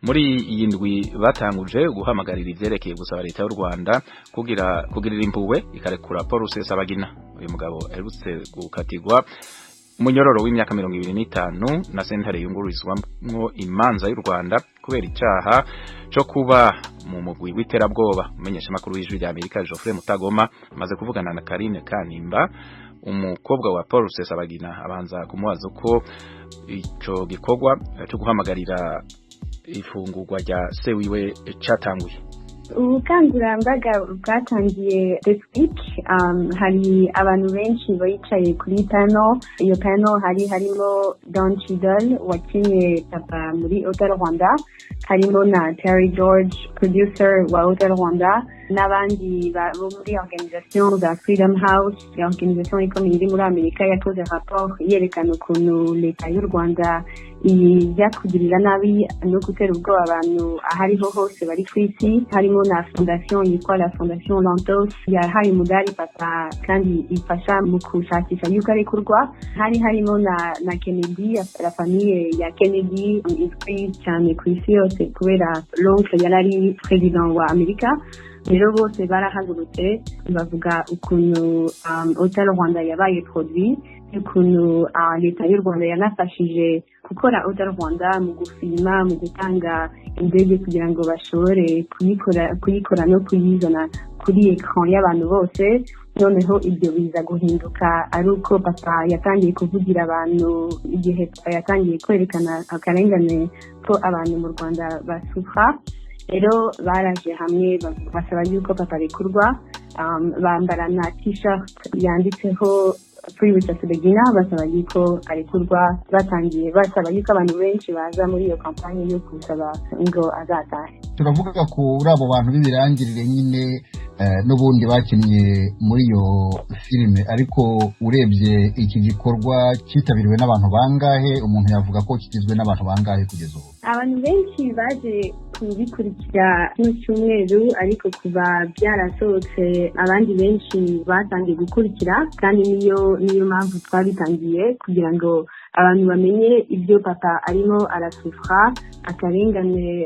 Muri iyi ndwi batanguje guhamagarira ivyerekeye gusaba leta y'u Rwanda kugira kugirira impuhwe ikarekura Paul Rusesabagina. Uyu mugabo aherutse gukatirwa umunyororo w'imyaka 25 na sentare yungururizwamwo imanza y'u Rwanda kubera icaha co kuba mu mugwi w'iterabwoba. Umumenyeshamakuru w'Ijwi rya Amerika Geoffrey Mutagoma amaze kuvugana na Karine Kanimba, umukobwa wa Paul Rusesabagina, abanza kumubaza uko ico gikorwa cyo guhamagarira ifungurwa rya se wiwe catanguye. Ubukangurambaga bwatangiye this week. Hari abantu benshi bicaye kuri panel. Iyo panel hari harimo Don Cheadle wakinnye papa muri Hotel Rwanda, harimo na Terry George, producer wa Hotel Rwanda, n'abandi bo muri organisation za Freedom House, organisation ikomeye iri muri Amerika yakoze rapport yerekana ukuntu leta y'u Rwanda ijya kugirira nabi no gutera ubwoba abantu ahariho hose bari ku isi. Harimo na fondation yitwa la Fondation Lantos yahaye umudari papa kandi ifasha mu gushakisha yuko arekurwa. Hari harimo na Kennedy, la famille ya Kennedy izwi cyane ku isi yose kubera l'oncle yari ari president wa Amerika. Rero bose barahagurutse bavuga ukuntu Hotel Rwanda yabaye produit, ukuntu leta y'u Rwanda yanafashije gukora Hotel Rwanda mu gufilima, mu gutanga indege kugira ngo bashobore kuyikora no kuyizana kuri écran y'abantu bose. Noneho ibyo biza guhinduka ari uko papa yatangiye kuvugira abantu, igihe papa yatangiye kwerekana akarengane ko abantu mu Rwanda basufra. Rero baraje hamwe basaba yuko papa arekurwa, bambara na T-shirt yanditseho "Free Rusesabagina", basaba yuko arekurwa. Batangiye basaba yuko abantu benshi baza muri iyo kampanye yo gusaba ngo azatahe. Turavuga kuri abo bantu b'ibirangirire nyine n'ubundi bakinnye muri iyo filime, ariko urebye iki gikorwa cyitabiriwe n'abantu bangahe? Umuntu yavuga ko kigizwe n'abantu bangahe kugeza ubu? Abantu benshi baje kubikurikira kino cyumweru, ariko kuva byarasohotse abandi benshi batangiye gukurikira, kandi niyo mpamvu twabitangiye, kugira ngo abantu bamenye ibyo papa arimo arasufra, akarengane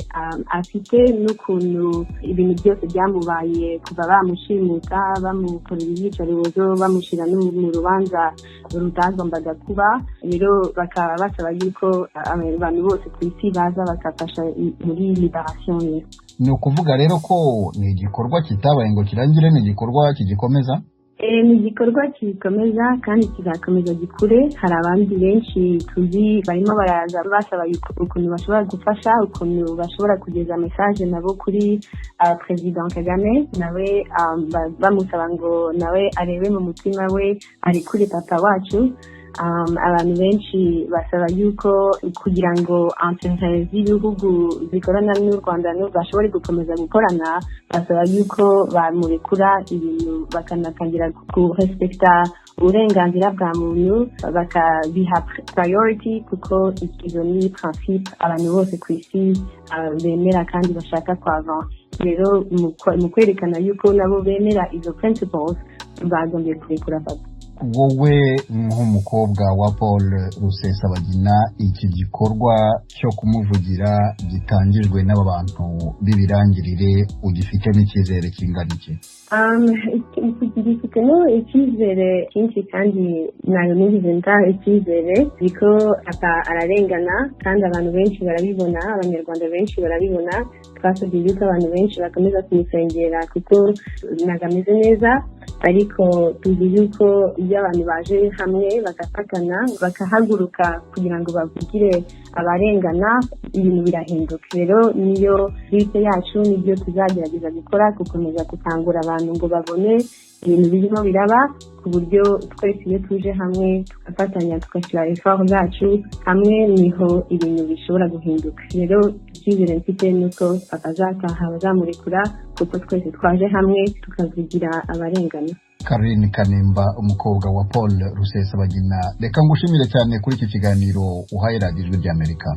afite, n'ukuntu ibintu byose byamubaye kuva bamushimuta, bamukorera iyicarubozo, bamushyira no mu rubanza rutagombaga kuba. Rero bakaba basaba yuko abantu bose ku isi baza bagafasha muri liberation ye. Ni ukuvuga rero ko ni igikorwa kitabaye ngo kirangire, ni igikorwa kigikomeza? Ni igikorwa kigikomeza kandi kizakomeza gikure. Hari abandi benshi tuzi barimo baraza basaba ukuntu bashobora gufasha, ukuntu bashobora kugeza message nabo kuri President Kagame, nawe bamusaba ngo nawe arebe mu mutima we arekure papa wacu. Abantu benshi basaba yuko kugira ngo intérêts z'ibihugu zikorana n'u Rwanda bashobore gukomeza gukorana, basaba yuko bamurekura, ibintu bakanatangira kurespekta uburenganzira bwa muntu, bakabiha priority, kuko izo ni principe abantu bose ku isi bemera kandi bashaka kwavansa. Rero mu kwerekana yuko nabo bemera izo principles, bagombye kurekura papa. Wowe nk'umukobwa wa Paul Rusesabagina, iki gikorwa cyo kumuvugira gitangijwe n'aba bantu b'ibirangirire, ugifitemo icyizere kingana iki? Gifitemo icyizere cyinshi, kandi ntabwo nigeze nta icyizere, kuko papa ararengana kandi abantu benshi barabibona, Abanyarwanda benshi barabibona. Twasabye yuko abantu benshi bakomeza kumusengera kuko ntabwo ameze neza, ariko tuzi yuko iyo abantu baje hamwe bagafatana, bakahaguruka kugira ngo bavugire abarengana, ibintu birahinduka. Rero niyo bite yacu, nibyo tuzagerageza gukora, gukomeza gukangura abantu ngo babone ibintu birimo biraba, ku buryo twese iyo tuje hamwe tugafatanya, tugashyira effort zacu hamwe, niho ibintu bishobora guhinduka. Rero icyizere mfite ni uko bakazataha, bazamurekura, kuko twese twaje hamwe tukavugira abarengana. Karine Kanimba, umukobwa wa Paul Rusesabagina, reka ngushimire cyane kuri iki kiganiro uhaye Radiyo Ijwi ry'Amerika.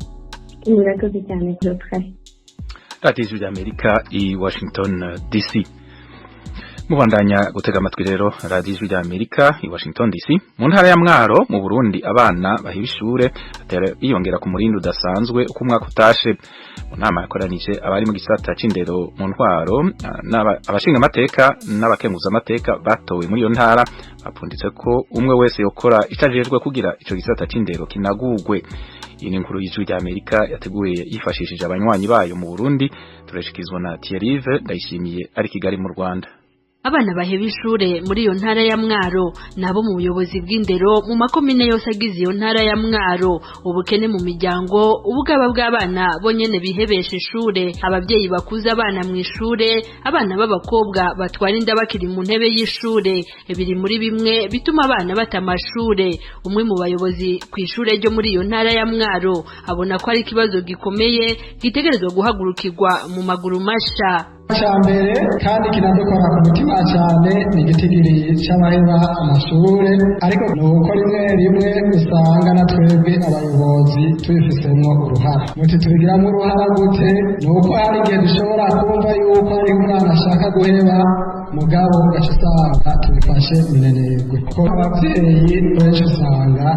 Murakoze cyane, Geoffrey. Radiyo Ijwi ry'Amerika i Washington DC. Mubandanya gutega amatwi rero radiyo Ijwi rya Amerika i Washington DC. Mu ntara ya Mwaro mu Burundi, abana bahiba ishure batera biyongera ku murindi udasanzwe uko umwaka utashe. Mu nama yakoranije abari mu gisata c'indero mu ntwaro, abashinga amateka n'abakenguza amateka batowe muri iyo ntara bapfunditse ko umwe wese yokora ico ajejwe kugira ico gisata c'indero kinagurwe. Iyi ni inkuru y'Ijwi rya Amerika yateguye yifashishije abanywanyi bayo mu Burundi, turashikizwa na Thierry Ndayishimiye ari Kigali mu Rwanda. Abana baheba ishure muri iyo ntara ya Mwaro nabo mu buyobozi bw'indero mu makomine yose agize iyo ntara ya Mwaro. Ubukene mu miryango, ubugaba bw'abana bonyene bihebesha ishure, abavyeyi bakuza abana mu ishure, abana b'abakobwa batwara inda bakiri mu ntebe y'ishure, biri muri bimwe bituma abana bata amashure. Umwe mu bayobozi ku ishure ryo muri iyo ntara ya Mwaro abona ko ari ikibazo gikomeye gitegerezwa guhagurukirwa mu maguru masha. Mbere kandi kinadukora ku mutima cyane ni igitigiri cy'abaheba amashure, ariko ni uko rimwe rimwe usanga na twebwe abayobozi tubifisemo uruhara. Muti tubigiramo uruhara gute? Ni uko hari igihe dushobora kumva yuko hari umwana ashaka guheba, mugabo ugaca usanga tubifashe minenegwe, kuko ababyeyi benshi usanga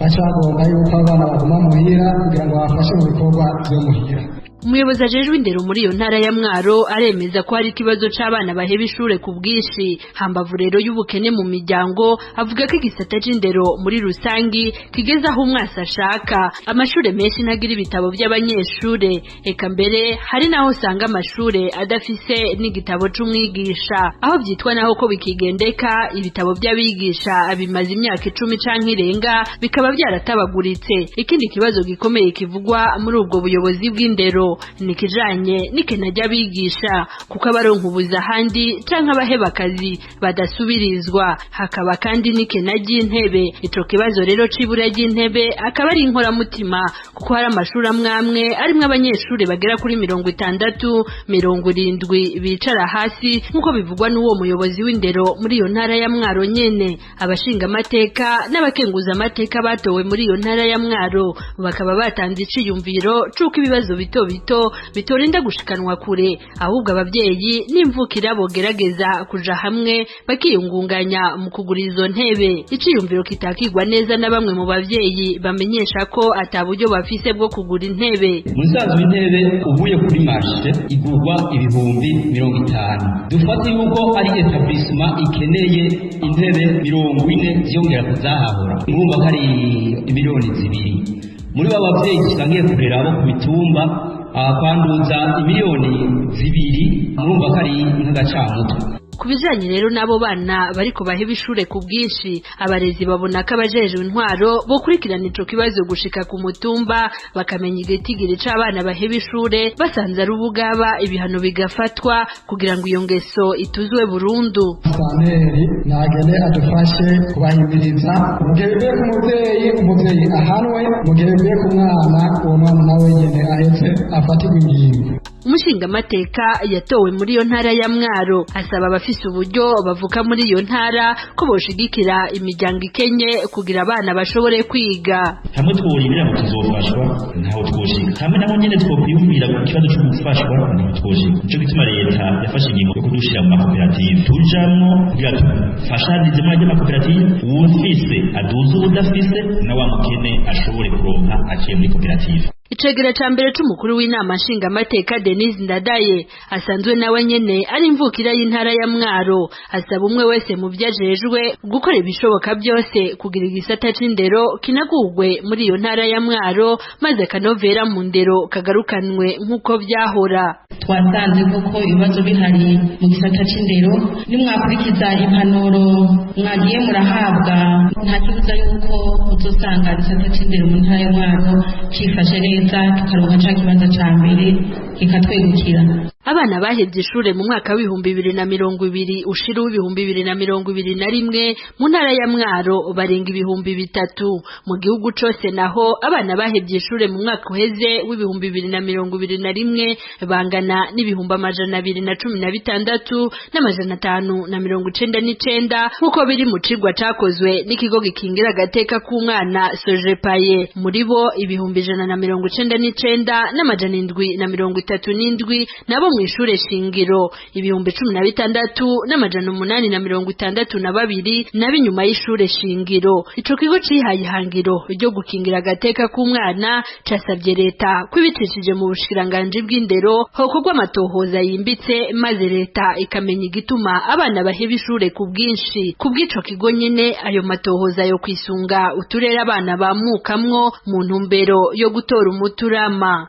baca bagomba yuko abana baguma muhira kugira ngo babafashe mu bikorwa byo muhira. Umuyobozi ajejwe indero muri iyo ntara ya Mwaro aremeza ko hari ikibazo c'abana baheba ishure ku bwinshi. Hambavu rero y'ubukene mu miryango, avuga ko igisata c'indero muri rusangi kigeze aho umwasi ashaka. Amashure menshi ntagira ibitabo by'abanyeshure, eka mbere hari naho usanga amashure adafise n'igitabo c'umwigisha. Aho vyitwa naho ko bikigendeka, ibitabo by'abigisha bimaze imyaka 10 canke irenga bikaba byaratabaguritse. Ikindi kibazo gikomeye kivugwa muri ubwo buyobozi bw'indero nikijanye n'ikena ry'abigisha, kuko abaronka ubuza ahandi canke abaheba akazi badasubirizwa. Hakaba kandi n'ikena ry'intebe. Ico kibazo rero c'ibura ry'intebe akaba ari inkoramutima, kuko hari amashuri amwamwe arimwo abanyeshuri bagera kuri 60, 70 bicara hasi, nk'uko bivugwa n'uwo muyobozi w'indero muri iyo ntara ya Mwaro nyene. Abashinga amateka n'abakenguza amateka batowe muri iyo ntara ya Mwaro bakaba batanze iciyumviro c'uko ibibazo bito bito bitorinda gushikanwa kure, ahubwo abavyeyi n'imvukira bogerageza kuja hamwe bakiyungunganya mu kugura izo ntebe. Iciyumviro kitakigwa neza na bamwe mu bavyeyi bamenyesha ko ata buryo bafise bwo kugura intebe. Musanzwe intebe uvuye kuri marché igurwa 50,000. Dufate yuko ari etablissement ikeneye intebe 40 ziyongera kuzahahora, urumva ko ari 2 miliyoni. Muri ba bavyeyi dusangiye kurera abo ku mitumba, kwanduza 2 miliyoni, murumva ko ari nk'agacamutwe. Ku bijanye rero n'abo bana bariko baheba ishure ku bwinshi, abarezi babona ko abajejwe intwaro bokurikirana ico kibazo gushika ku mutumba, bakamenya igitigiri c'abana baheba ishure, basanze ari ubugaba ibihano bigafatwa kugira ngo iyo ngeso ituzwe burundu. Saneri nagende adufashe kubahimiriza. Mu gihe bivuye ku muvyeyi, umuvyeyi ahanwe; mu gihe bivuye ku mwana, uwo mwana nawe nyene ahetse afatirwe ingingo. Umushingamateka yatowe muri iyo ntara ya Mwaro asaba abafise uburyo bavuka muri iyo ntara ko boshigikira imiryango ikenye kugira abana bashobore kwiga. Hamwe tworibira ngo tuzofashwa, ntaho twoshika. Hamwe naho nyene twokwiyumvira ku kibazo co gufashwa, ntaho twoshika. Nico gituma leta yafashe ingingo yo kudushira mu makoperative tujamwo kugira dufashanize muri ayo makoperative, uwufise aduze uwudafise, na wa mukene ashobore kuronka aciye muri koperative. Icegera ca mbere c'umukuru w'inama nshingamateka Denise Ndadaye, asanzwe nawe nyene ari imvukira y'intara ya Mwaro, asaba umwe wese mu vyo ajejwe gukora ibishoboka byose kugira igisata c'indero kinagurwe muri iyo ntara ya Mwaro, maze akanovera mu ndero kagarukanwe nk'uko vyahora. Twasanze koko ibibazo bihari mu gisata c'indero. Nimwakurikiza impanuro mwagiye murahabwa, nta kibuza yuko muzosanga igisata c'indero mu ntara ya Mwaro cifashe neza, tukaronka ca kibanza ca mbere kikatwegukira. Abana bahevye ishure mu mwaka w'2020 ushira w'2021 mu ntara ya Mwaro barenga 3000. Mu gihugu cose naho, abana bahevye ishure mu mwaka uheze w'2021 bangana n'216,599, nk'uko biri mu cigwa cakozwe n'ikigo gikingira agateka k'umwana Sojepaye. Muri bo, 199,737 nabo mw'ishure shingiro, 16,862 n'ab'inyuma y'ishure shingiro. Ico kigo cihaye ihangiro ryo gukingira agateka k'umwana casabye leta kwibicishije mu bushikiranganji bw'indero hokorwa amatohoza yimbitse, maze leta ikamenya igituma abana baheba ishure ku bwinshi. Ku bw'ico kigo nyene, ayo matohoza yo kwisunga uturere abana bamukamwo mu ntumbero yo gutora umuturama.